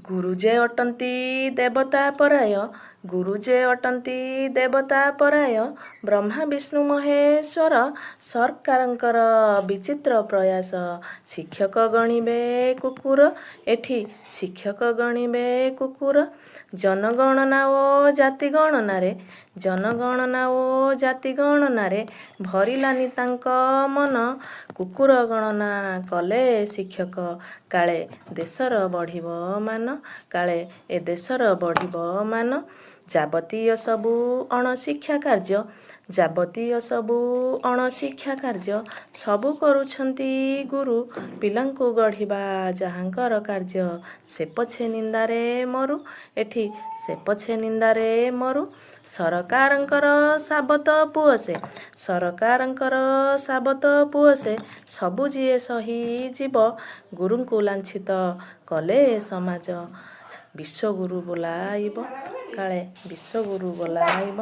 ଗୁରୁ ଯେ ଅଟନ୍ତି ଦେବତା ପରାୟ, ଗୁରୁ ଯେ ଅଟନ୍ତି ଦେବତା ପରାୟ, ବ୍ରହ୍ମା ବିଷ୍ଣୁ ମହେଶ୍ୱର। ସରକାରଙ୍କର ବିଚିତ୍ର ପ୍ରୟାସ, ଶିକ୍ଷକ ଗଣିବେ କୁକୁର, ଏଠି ଶିକ୍ଷକ ଗଣିବେ କୁକୁର। ଜନଗଣନା ଓ ଜାତି ଗଣନାରେ, ଜନଗଣନା ଓ ଜାତି ଗଣନାରେ ଭରିଲାନି ତାଙ୍କ ମନ। କୁକୁର ଗଣନା କଲେ ଶିକ୍ଷକ, କାଳେ ଦେଶର ବଢ଼ିବ ମାନ, କାଳେ ଏ ଦେଶର ବଢ଼ିବ ମାନ। ଯାବତୀୟ ସବୁ ଅଣଶିକ୍ଷା କାର୍ଯ୍ୟ, ଯାବତୀୟ ସବୁ ଅଣଶିକ୍ଷା କାର୍ଯ୍ୟ ସବୁ କରୁଛନ୍ତି ଗୁରୁ। ପିଲାଙ୍କୁ ଗଢ଼ିବା ଯାହାଙ୍କର କାର୍ଯ୍ୟ, ସେ ପଛେ ନିନ୍ଦାରେ ମରୁ, ଏଠି ସେ ପଛେ ନିନ୍ଦାରେ ମରୁ। ସରକାରଙ୍କର ସାବତ ପୁଅ ସେ, ସରକାରଙ୍କର ସାବତ ପୁଅ ସେ, ସବୁ ଯିଏ ସହିଯିବ। ଗୁରୁଙ୍କୁ ଲାଞ୍ଛିତ କଲେ ସମାଜ ବିଶ୍ୱଗୁରୁ ବୋଲାଇବ, କାଳେ ବିଶ୍ୱଗୁରୁ ବୋଲାଇବ।